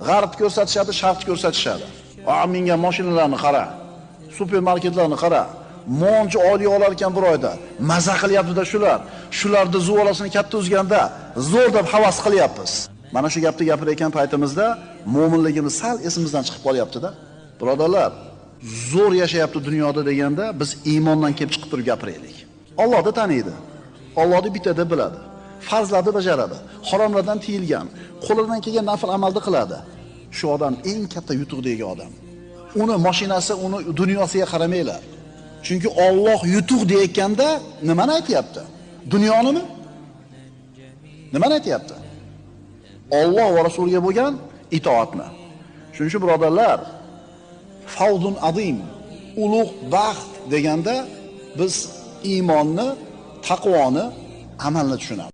G'arb ko'rsatishadi, sharq ko'rsatishadi. A mingan mashinalarni qara, supermarketlarni qara. Moncha oylik olar ekan bir oyda. Maza qilyapti-da shular. Shularni zuvolasini katta uzganda zo'r deb havas qilyapmiz. Mana shu gapni gapirayotgan paytimizda mo'minligimiz sal esimizdan chiqib qolyapti-da. Birodarlar, zo'r yashayapti dunyoda deganda biz iymondan kelib chiqib turib gapiraylik. Allohni taniydi. Allohni bittada biladi. Farzlarni bajaradi. Haromlardan tiyilgan, qo'lidan kelgan nafl amalni qiladi. Shu odam eng katta yutuqdagi odam. Uni mashinasi, uni dunyosiga qaramanglar. Chunki Alloh yutuq deyotganda nimani aytayapti? Dunyonimi? Nimani aytayapti? Alloh va rasuliga bo'lgan itoatni. Shuning uchun birodarlar, favzun azim, ulug' baxt deganda biz iymonni, taqvoni, amalni tushunamiz.